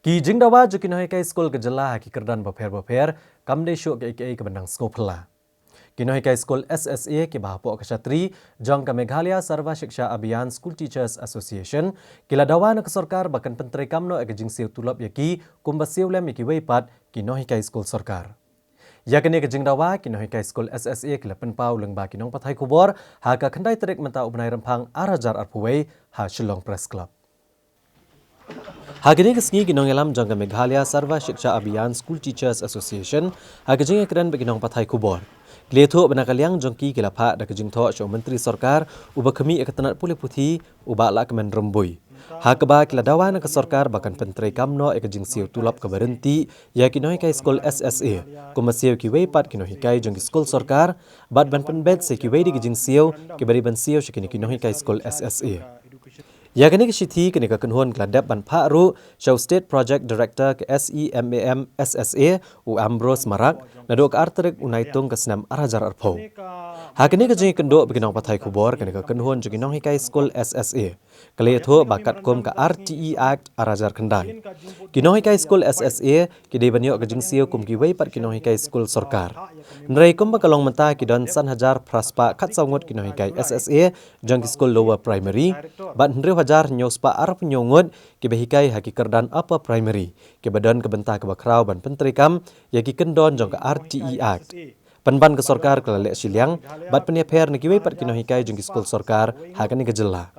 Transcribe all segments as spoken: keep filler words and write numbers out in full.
Ki jingdawa jong ki nonghikai skul ka jylla ha ki kyrdan bapher bapher kam dei shuh kaei kaei kaba nang sngewphylla. Ki nonghikai skul S S A kiba hapoh ka shatri jong ka Meghalaya Sarva Shiksha Abhiyan School Teachers Association ki la dawa na ka sorkar ba kan pyntreikam noh ïa ka jingsiew tulop ïa ki kumba siew lem ïa kiwei pat ki nonghikai skul sorkar. Ïa kane ka jingdawa ki nonghikai skul S S A ki la pynpaw lyngba ki nongpathai khubor ha ka khyndai tarik mynta u bnai Rymphang ar hajar arphew wei ha Shillong Press Club. Ha kane ka sngi ki nongïalam jong ka Meghalaya Sarva Shiksha Abhiyan School Teachers Association ha ka jingïakren bad ki nongpathai khubor ki la ïathuh ba na ka liang jong ki ki la phah da ka jingthoh sha u Myntri Sorkar uba khmih ïa ka tnat pule puthi u Bah Lahkmen Rymbui, ha kaba ki la dawa na ka sorkar ba kan pyntreikam noh ïa ka jingsiew tulop kaba ryntih ïa ki nonghikai skul S S A kumba siew kiwei pat ki nonghikai jong ki skul sorkar bad ban pynbeit sa ïa kiwei de ki jingsiew kiba dei ban siew sha kine ki nonghikai skul S S A. Ïa kane ka shithi kane ka kynhun ka la dep ban phah ruh sha u State Project Director ka S E M A M S S A u Ambrose Marak naduh ka ar tarik u Naitung ka snem ar hajar arphew. Ha kane ka jingïakynduh bad ki nongpathai khubor kane ka kynhun jong ki nonghikai skul S S A ka la ïathuh ba katkum ka R T E Act ar hajar khyndai, ki nonghikai skul S S A ki dei ban ïoh ka jingsiew kum kiwei pat ki nonghikai skul sorkar. Hynrei kumba ka long mynta ki don san hajar phra spah khatsaw ngut ki nonghikai S S A jong ki skul lower primary bad hynriew hajar hynñiew spah arphew hynñiew ngut kiba hikai ha ki kyrdan upper primary kiba don ka bynta kaba khraw ban pyntreikam ïa ki kyndon jong ka R T E Act. Pynban ka sorkar ka la leh shiliang bad pynïapher na kiwei pat ki nonghikai jong ki skul sorkar ha kane ka jylla.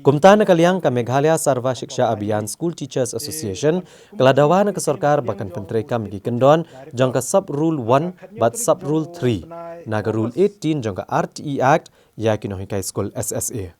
Kumta na ka liang ka Meghalaya Sarva Shiksha Abhiyan School Teachers Association ka la dawa na ka sorkar ba kan pyntreikam ïa ki kyndon jong ka Sub Rule one bad Sub Rule three na ka Rule eighteen jong ka R T E Act ïa ki nonghikai skul S S A.